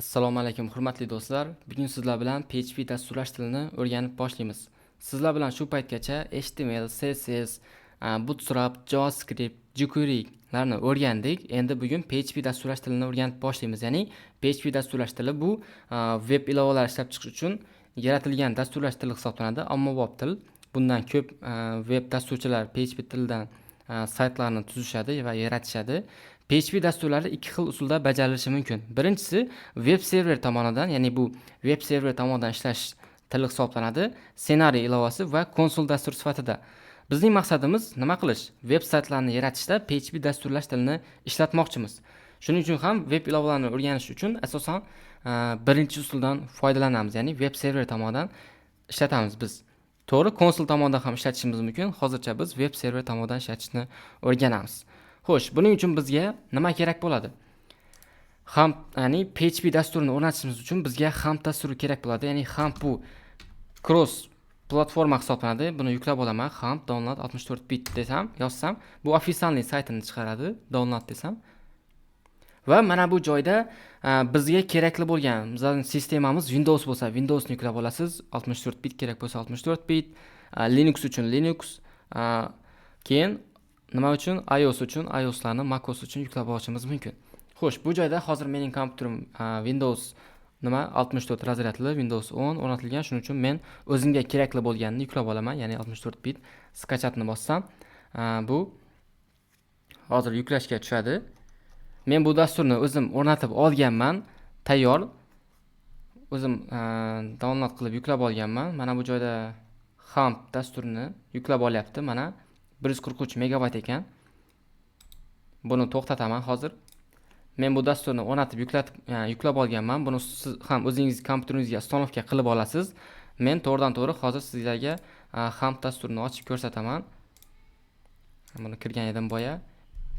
Assalomu alaykum, hurmatli do'stlar. Bugun sizlar bilan PHP dasturlash tilini o'rganib boshlaymiz. Sizlar bilan shu paytgacha HTML, CSS, Bootstrap, JavaScript, jQuerylarni o'rgandik. Endi bugun PHP dasturlash tilini o'rganib boshlaymiz. Ya'ni PHP dasturlash tili bu web ilovalar ishlab chiqish uchun yaratilgan dasturlash tili hisoblanadi, ommabop til. Bundan ko'p web dasturchilar PHP tilidan saytlarni tuzishadi va yaratishadi. PHP dasturlari ikki xil usulda bajarilishi mumkin. Birinchisi web server tomonidan, ya'ni bu web server tomonidan ishlash tili hisoblanadi. Ssenariy ilovasi va konsol dastur sifatida. Bizning maqsadimiz nima qilish? Web saytlarni yaratishda PHP dasturlash tilini ishlatmoqchimiz. Shuning uchun ham web ilovalarni o'rganish uchun asosan birinchi usuldan foydalanamiz, ya'ni web server tomonidan ishlatamiz biz. To'g'ri, konsol tomonidan ham ishlatishimiz mumkin. Hozircha biz web server tomonidan ishlatishni o'rganamiz. Xo'sh, buning uchun bizga nima kerak bo'ladi? XAMPP, ya'ni PHP dasturini o'rnatishimiz uchun bizga XAMPP dasturi kerak bo'ladi. Ya'ni XAMPP bu cross platforma hisoblanadi. Buni yuklab olaman. XAMPP download 64 bit desam, yozsam, bu официальный saytini chiqaradi. Download desam. Va mana bu joyda bizga kerakli bo'lgan, bizning sistemamiz Windows bo'lsa, Windowsni yuklab olasiz. 64 bit kerak bo'lsa 64 bit, Linux uchun Linux, keyin nima uchun, iOS uchun iOSlarni, macOS uchun yuklab olishimiz mumkin. Xo'sh, bu joyda hozir mening kompyuterim Windows nima 64 разряд li Windows 10 o'rnatilgan. Shuning uchun men o'zimga kerakli bo'lganini yuklab olaman, ya'ni 64 bit. Скачать ni bossam, bu hozir yuklashga tushadi. Men bu dasturni o'zim o'rnatib olganman, tayyor. O'zim download qilib yuklab olganman. Mana bu joyda XAMPP dasturini yuklab olyapti. Mana, 143 megabayt ekan. Buni to'xtataman hozir. Men bu dasturni o'rnatib, yuklatib, yani yuklab olganman. Buni siz ham o'zingiz kompyuteringizga установка qilib olasiz. Men to'g'ridan to'g'ri hozir sizlarga XAMPP dasturini ochib ko'rsataman. Buni kirgan edim boya.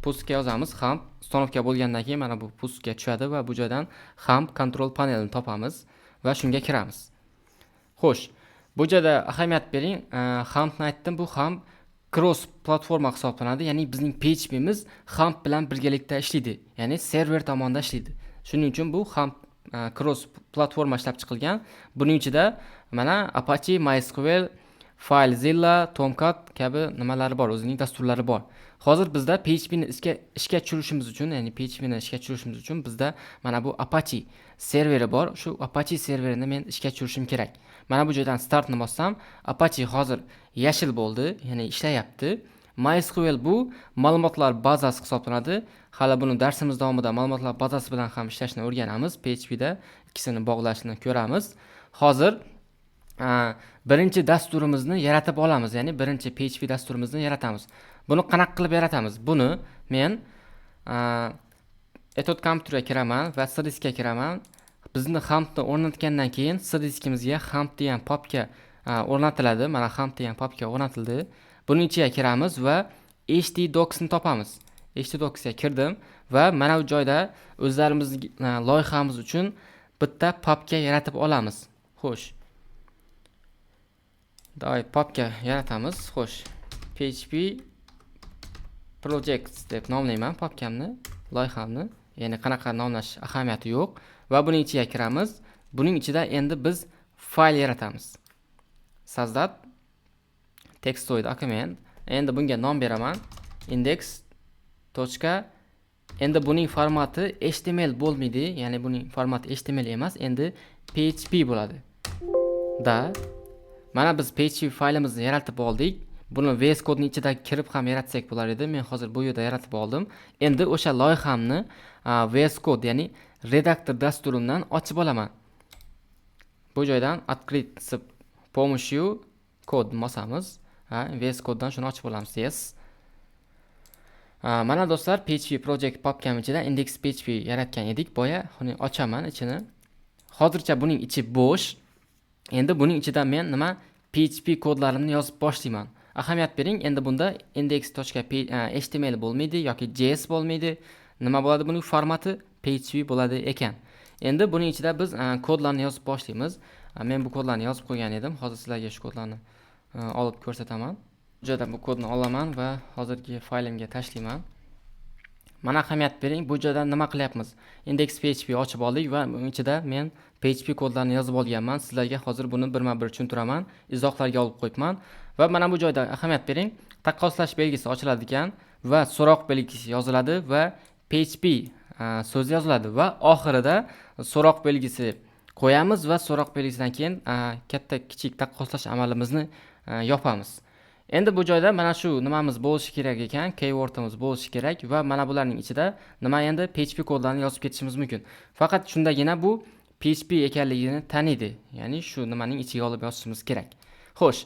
Пуск ga yozamiz. XAMPP установка bo'lgandan keyin mana bu пуск ga tushadi va bu joydan XAMPP control panelini topamiz va shunga kiramiz. Xo'sh, bu joyda ahamiyat bering. XAMPPni aytdim, bu XAMPP cross platforma hisoblanadi. Ya'ni bizning PHPmiz XAMPP bilan birgalikda ishlaydi. Ya'ni server tomonda ishlaydi. Shuning uchun bu XAMPP cross platforma ishlab chiqilgan. Buning ichida mana Apache, MySQL, FileZilla, Tomcat kabi nimalari bor, o'zining dasturlari bor. Hozir bizda PHPni ishga tushirishimiz uchun, ya'ni PHPni ishga tushirishimiz uchun bizda mana bu Apache serveri bor. Shu Apache serverini men ishga tushirishim kerak. Mana bu joydan startni bossam, Apache hozir yashil bo'ldi, ya'ni ishlayapti. MySQL bu ma'lumotlar bazasi hisoblanadi. Hali buni darsimiz davomida ma'lumotlar bazasi bilan ham ishlashni o'rganamiz. PHPda ikkisini bog'lashni ko'ramiz. Hozir birinchi dasturimizni yaratib olamiz, ya'ni birinchi PHP dasturimizni yaratamiz. Buni qanaqa qilib yaratamiz? Buni men etot kompyuterga kiraman va C diskga kiraman. Bizni XAMPPni o'rnatgandan keyin C diskimizga XAMPP degan papka o'rnatiladi. Mana, XAMPP degan papka o'rnatildi. Buning ichiga kiramiz va htdocsni topamiz. Htdocsga kirdim va mana bu joyda o'zlarimizni loyihamiz uchun bitta papka yaratib olamiz. Xo'sh. Давай papka yaratamiz. Xo'sh. PHP projects deb nomlayman papkamni, loyihamni. Ya'ni qanaqa nomlash ahamiyati yo'q va buning ichiga kiramiz. Buning ichida endi biz fayl yaratamiz. Создать текстовый документ. Endi bunga nom beraman. Index точка. Endi buning formati HTML bo'lmaydi, ya'ni buning formati HTML emas, endi PHP bo'ladi. Da. Mana, biz PHP faylimizni yaratib oldik. Buni VS Codening ichida kirib ham yaratsak bo'lar edi. Men hozir bu yerda yaratib oldim. Endi o'sha loyihamni VS Code, ya'ni redaktor dasturimdan ochib olaman. Bu joydan "Открыть с помощью код" bosamiz. Ha, VS Codedan shuni ochib olamiz. Yes. Mana, do'stlar, PHP project papkam ichida index PHP yaratgan edik boya. Uni ochaman ichini. Hozircha buning ichi bo'sh. Endi buning ichida men nima, PHP kodlarimni yozib boshlayman. Ahamiyat bering, endi bunda index.html bo'lmaydi yoki JS bo'lmaydi. Nima bo'ladi buning formati? PHP bo'ladi ekan. Endi buning ichida biz kodlarni yozib boshlaymiz. Men bu kodlarni yozib qo'ygan edim. Hozir sizlarga shu kodlarni olib ko'rsataman. Bu joydan bu kodni olaman va hozirgi faylimga tashlayman. Mana, ahamiyat bering, bu joyda nima qilyapmiz? Index PHP ochib oldik va buning ichida men PHP kodlarini yozib olganman. Sizlarga hozir buni birma bir tushuntiraman, izohlarga olib qo'yibman. Va mana bu joyda ahamiyat bering, taqqoslash belgisi ochiladi ekan va so'roq belgisi yoziladi va PHP so'zi yoziladi va oxirida so'roq belgisi qo'yamiz va so'roq belgisidan keyin katta kichik taqqoslash amalimizni yopamiz. Endi bu joyda mana shu nimamiz bo'lishi kerak ekan, keywordimiz bo'lishi kerak va mana bularning ichida nima, endi PHP kodlarini yozib ketishimiz mumkin. Faqat shundagina bu PHP ekanligini taniydi, ya'ni shu nimaning ichiga olib yozishimiz kerak. Xo'sh,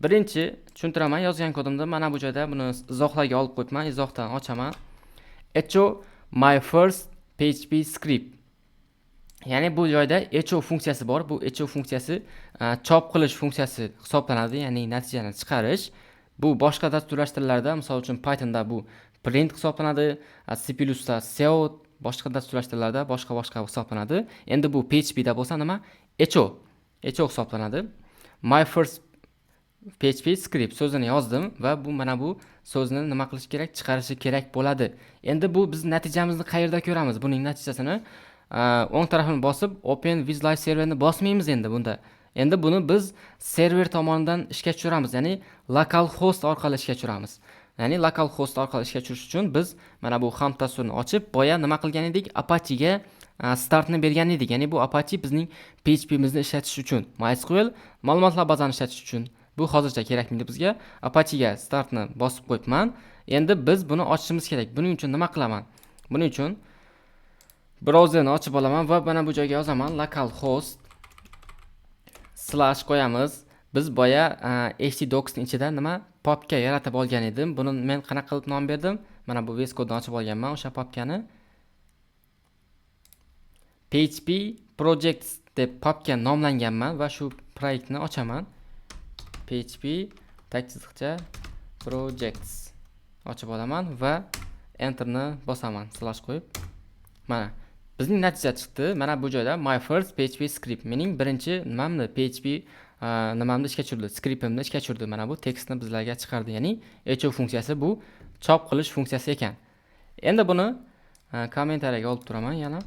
birinchi tushuntiraman yozgan kodimda. Mana bu joyda buni izohlarga olib qo'yibman, izohdan ochaman. Echo my first PHP script, ya'ni bu joyda echo funksiyasi bor. Bu echo funksiyasi chop qilish funksiyasi hisoblanadi, ya'ni natijani chiqarish. Bu boshqa dasturlash tillarida, misol uchun, Pythonda bu print hisoblanadi, C plusda cout, boshqa dasturlash tillarida boshqa boshqa hisoblanadi. Endi bu PHPda bo'lsa nima? Echo, echo hisoblanadi. My first PHP script so'zini yozdim va bu, mana bu so'zni nima qilish kerak? Chiqarishi kerak bo'ladi. Endi bu biz natijamizni qayerda ko'ramiz? Buning natijasini o'ng tarafini bosib, Open with Live Serverni bosmaymiz endi bunda. Endi buni biz server tomonidan ishga tushiramiz, ya'ni localhost orqali ishga tushiramiz. Ya'ni localhost orqali ishga tushirish uchun biz mana bu XAMPP dasturini ochib, boya nima qilgan edik? Apache'ga startni bergan edik. Ya'ni bu Apache bizning PHPmizni ishlatish uchun, MySQL ma'lumotlar bazani ishlatish uchun. Bu hozircha kerakmaydi bizga. Apache'ga startni bosib qo'yibman. Endi biz buni ochishimiz kerak. Buning uchun nima qilaman? Buning uchun brauzerni ochib olaman va mana bu joyga yozaman localhost, slash qo'yamiz. Biz boya htdocsni ichida nima, papka yaratib olgan edim. Buni men qanaqa qilib nom berdim? Mana bu VS Codedan ochib olganman o'sha papkani. PHP projects deb papka nomlanganman va shu proyektni ochaman. PHP tag chiziqcha projects ochib olaman va enterni bosaman slash qo'yib. Mana, bizning natija chiqdi. Mana bu joyda my first PHP script, mening birinchi nimamni, PHP nimamni ishga tushirdi, skriptimni ishga tushirdi. Mana bu tekstni bizlarga chiqardi, ya'ni echo funksiyasi bu chop qilish funksiyasi ekan. Endi buni kommentariyaga olib turaman, yana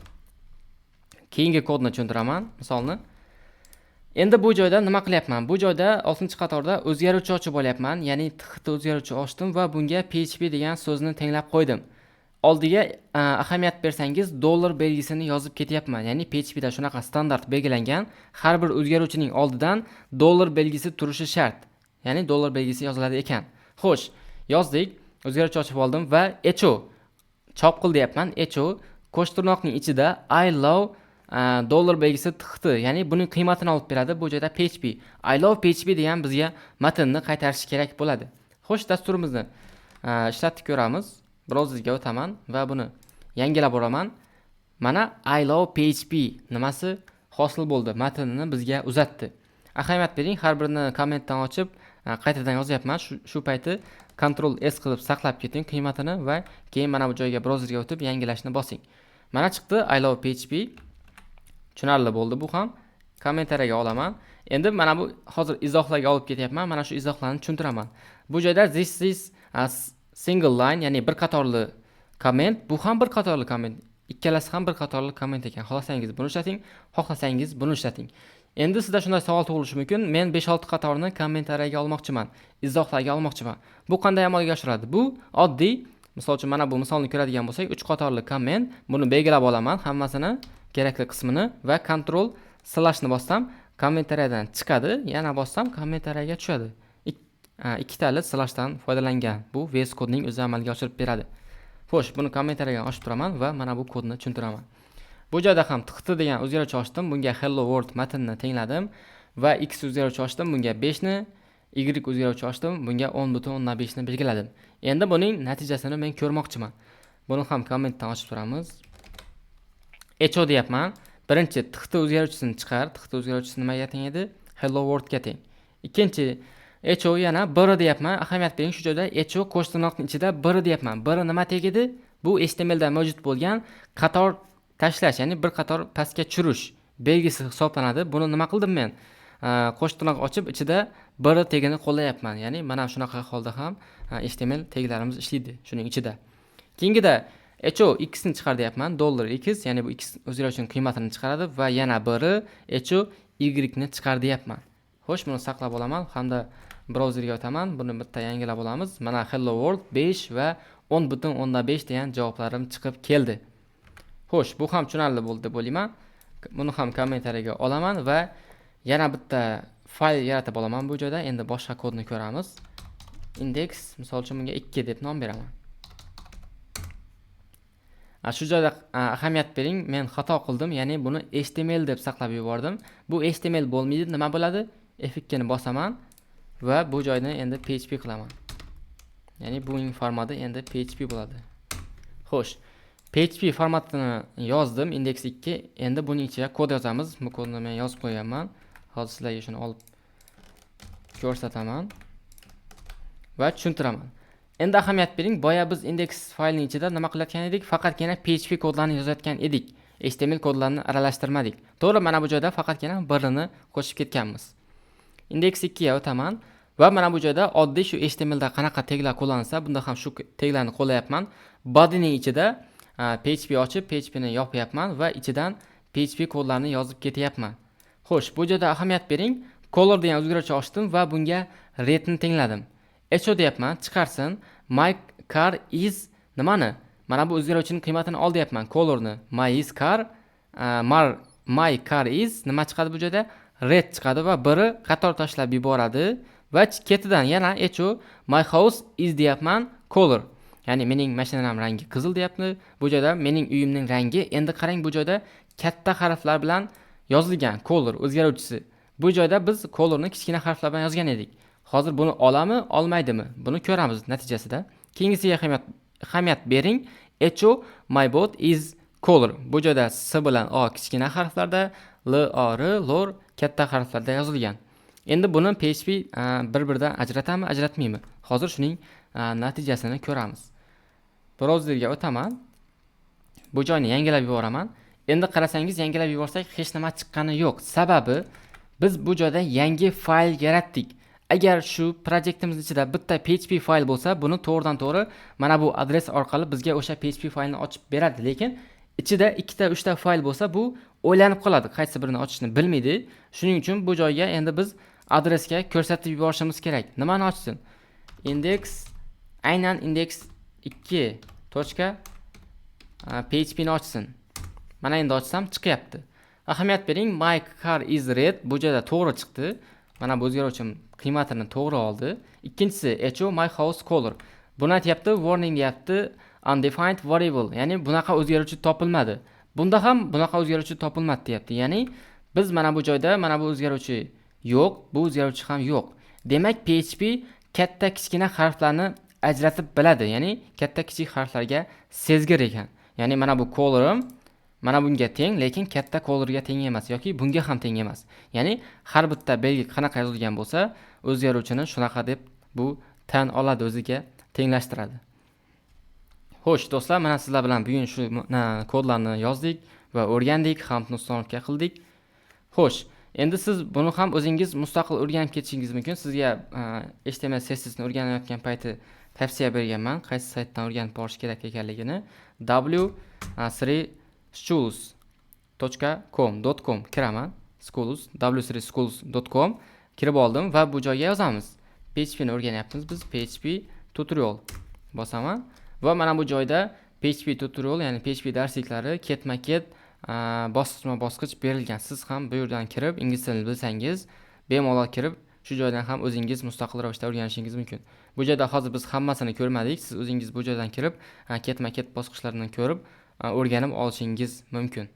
keyingi kodni tushuntiraman, misolni. Endi bu joyda nima qilyapman? Bu joyda oltinchi qatorda o'zgaruvchi ochib olyapman, ya'ni txt o'zgaruvchi ochdim va bunga PHP degan so'zni tenglab qo'ydim. Oldiga ahamiyat bersangiz, dollar belgisini yozib ketyapman, ya'ni PHPda shunaqa standart belgilangan: har bir o'zgaruvchining oldidan dollar belgisi turishi shart, ya'ni dollar belgisi yoziladi ekan. Xo'sh, yozdik, o'zgaruvchi ochib oldim va echo, chop qil deyapman. Echo qo'sh tirnoqning ichida I love dollar belgisi txt, ya'ni buning qiymatini olib beradi bu joyda PHP. I love PHP degan bizga matnni qaytarishi kerak bo'ladi. Xo'sh, dasturimizni ishlatib ko'ramiz. Brauzerga o'taman va buni yangilab boraman. Mana, I love PHP nimasi hosil bo'ldi, matnini bizga uzatdi. Ahamiyat bering, har birini kommentdan ochib qaytadan yozyapman. Shu payti Ctrl S qilib saqlab keting qiymatini va keyin mana bu joyga, brauzerga o'tib, yangilashni bosing. Mana, chiqdi I love PHP. Tushunarli bo'ldi bu ham. Kommentariyaga olaman. Endi mana bu hozir izohlarga olib ketyapman, mana shu izohlarni tushuntiraman. Bu joyda this is a single line, ya'ni bir qatorli komment. Bu ham bir qatorli komment, ikkalasi ham bir qatorli komment ekan. Xohlasangiz buni ishlating, xohlasangiz buni ishlating. Endi sizda shunday savol tug'ilishi mumkin: men 5-6 qatorni kommentariyaga olmoqchiman, izohlarga olmoqchiman, bu qanday amalga oshiriladi? Bu oddiy. Misol uchun, mana bu misolni ko'radigan bo'lsak, uch qatorli komment. Buni belgilab olaman hammasini, kerakli qismini, va Control slashni bossam, kommentariyadan chiqadi, yana bossam, kommentariyaga tushadi. Ikkitali slashdan foydalangan, bu VS Codening o'zi amalga oshirib beradi. Xo'sh, buni kommentariyaga ochib turaman va mana bu kodni tushuntiraman. Bu joyda ham txt degan o'zgaruvchi ochdim, bunga hello world matnni tengladim va x o'zgaruvchi ochdim, bunga 5 ni, y o'zgaruvchi ochdim, bunga 10,5 ni belgiladim. Endi buning natijasini men ko'rmoqchiman. Buni ham kommentdan ochib turamiz. Echo deyapman. Birinchi, txt o'zgaruvchisini chiqar. Txt o'zgaruvchisi nimaga teng edi? Hello worldga teng. Ikkinchi, echo yana br deyapman. Ahamiyat bering, shu joyda echo qo'sh tirnoqning ichida br deyapman. Br nima teg edi? Bu HTMLda mavjud bo'lgan qator tashlash, ya'ni bir qator pastga tushirish belgisi hisoblanadi. Buni nima qildim men? Qo'sh tirnoq ochib, ichida br tegini qo'llayapman, ya'ni mana shunaqa holda ham HTML teglarimiz ishlaydi shuning ichida. Keyingida Echo x ni chiqar deyapman, dollar x, ya'ni bu x o'zgaruvchining qiymatini chiqaradi va yana biri echo y ni chiqar deyapman. Xo'sh, buni saqlab olaman hamda brauzerga o'taman. Buni bitta yangilab olamiz. Mana, hello world 5 va 10,5 degan javoblarim chiqib keldi. Xo'sh, bu ham tushunarli bo'ldi deb o'ylayman. Buni ham kommentariyaga olaman va yana bitta fayl yaratib olaman bu joyda. Endi boshqa kodni ko'ramiz. Index, misol uchun, bunga 2 deb nom beraman. Shu joyda ahamiyat bering, men xato qildim, ya'ni buni HTML deb saqlab yubordim. Bu HTML bo'lmaydi, nima bo'ladi? F2 ni bosaman va bu joyni endi PHP qilaman. Ya'ni buning formati endi PHP bo'ladi. Xo'sh, PHP formatini yozdim, index 2. Endi buning ichiga kod yozamiz. Bu kodni men yozib qo'yganman. Hozir sizlarga shuni olib ko'rsataman va tushuntiraman. Endi ahamiyat bering, boya biz index faylining ichida nima qilayotgan edik? Faqatgina PHP kodlarini yozayotgan edik. HTML kodlarini aralashtirmadik. To'g'ri, mana bu joyda faqatgina birini qo'shib ketganmiz. Index 2 ga o'taman va mana bu joyda oddiy shu HTML da qanaqa teglar qo'llansa, bunda ham shu teglarni qo'llayapman. Bodyning ichida PHP ochib, PHP ni yopyapman va ichidan PHP kodlarini yozib ketyapman. Xo'sh, bu joyda ahamiyat bering. Color degan o'zgaruvchi ochdim va bunga redni tengladim. Echo deyapman, chiqarsin. My car is nimani? Mana bu o'zgaruvchining qiymatini ol deyapman, colorni. My is car, mar, my car is nima chiqadi bu joyda? Red chiqadi va biri qator tashlab yuboradi va ketidan yana echo my house is deyapman, color. Ya'ni mening mashinam rangi qizil deyapti. Bu joyda mening uyimning rangi. Endi qarang, bu joyda katta harflar bilan yozilgan color o'zgaruvchisi. Bu joyda biz colorni kichkina harflar bilan yozgan edik. Hozir buni olami, olmaydimi? Buni ko'ramiz natijasida. Keyingisiga ahamiyat bering. Echo my boat is color. Bu joyda S bilan O kichkina harflarda, L, O, R, lor katta harflarda yozilgan. Endi buni PHP bir-biridan ajratami, ajratmaymi? Hozir shuning natijasini ko'ramiz. Brauzerga o'taman. Bu joyni yangilab yuboraman. Endi qarasangiz, yangilab yuborsak, hech nima chiqqani yo'q. Sababi biz bu joyda yangi fayl yaratdik. Agar shu proyektimiz ichida bitta PHP fayl bo'lsa, buni to'g'ridan to'g'ri mana bu adres orqali bizga o'sha PHP faylni ochib beradi. Lekin ichida ikkita, uchta fayl bo'lsa, bu o'ylanib qoladi, qaysi birini ochishni bilmaydi. Shuning uchun bu joyga endi biz adresga ko'rsatib yuborishimiz kerak. Nimani ochsin? Index, aynan index 2 точка PHP ni ochsin. Mana, endi ochsam, chiqyapti. Ahamiyat bering, my car is red bu joyda to'g'ri chiqdi. Mana bu o'zgaruvchim qiymatini to'g'ri oldi. Ikkinchisi echo my house color. Buni aytyapti, warning deyapti, undefined variable, ya'ni bunaqa o'zgaruvchi topilmadi. Bunda ham bunaqa o'zgaruvchi topilmadi deyapti. Ya'ni biz mana bu joyda mana bu o'zgaruvchi yo'q, bu o'zgaruvchi ham yo'q. Demak, PHP katta kichkina harflarni ajratib biladi, ya'ni katta kichik harflarga sezgir ekan. Ya'ni mana bu colorim mana bunga teng, lekin katta colorga teng emas yoki bunga ham teng emas. Ya'ni har bitta belgi qanaqa yozilgan bo'lsa, o'zgaruvchini shunaqa deb bu tan oladi, o'ziga tenglashtiradi. Xo'sh, do'stlar, mana sizlar bilan bugun shu kodlarni yozdik va o'rgandik, hamd установка qildik. Xo'sh, endi siz buni ham o'zingiz mustaqil o'rganib ketishingiz mumkin. Sizga HTML, CSS ni o'rganayotgan payti tavsiya berganman, qaysi saytdan o'rganib borish kerak ekanligini. w3schools.com kiraman. Schools, w3schools.com kirib oldim va bu joyga yozamiz. PHP ni o'rganyapmiz biz, PHP tutorial bosaman va mana bu joyda PHP tutorial, ya'ni PHP darsliklari ketma-ket, bosqichma bosqich berilgan. Siz ham bu yerdan kirib, ingliz tilini bilsangiz, bemalol kirib, shu joydan ham o'zingiz mustaqil ravishda o'rganishingiz mumkin. Bu joyda hozir biz hammasini ko'rmadik. Siz o'zingiz bu joydan kirib, ketma-ket bosqichlarni ko'rib, o'rganib olishingiz mumkin.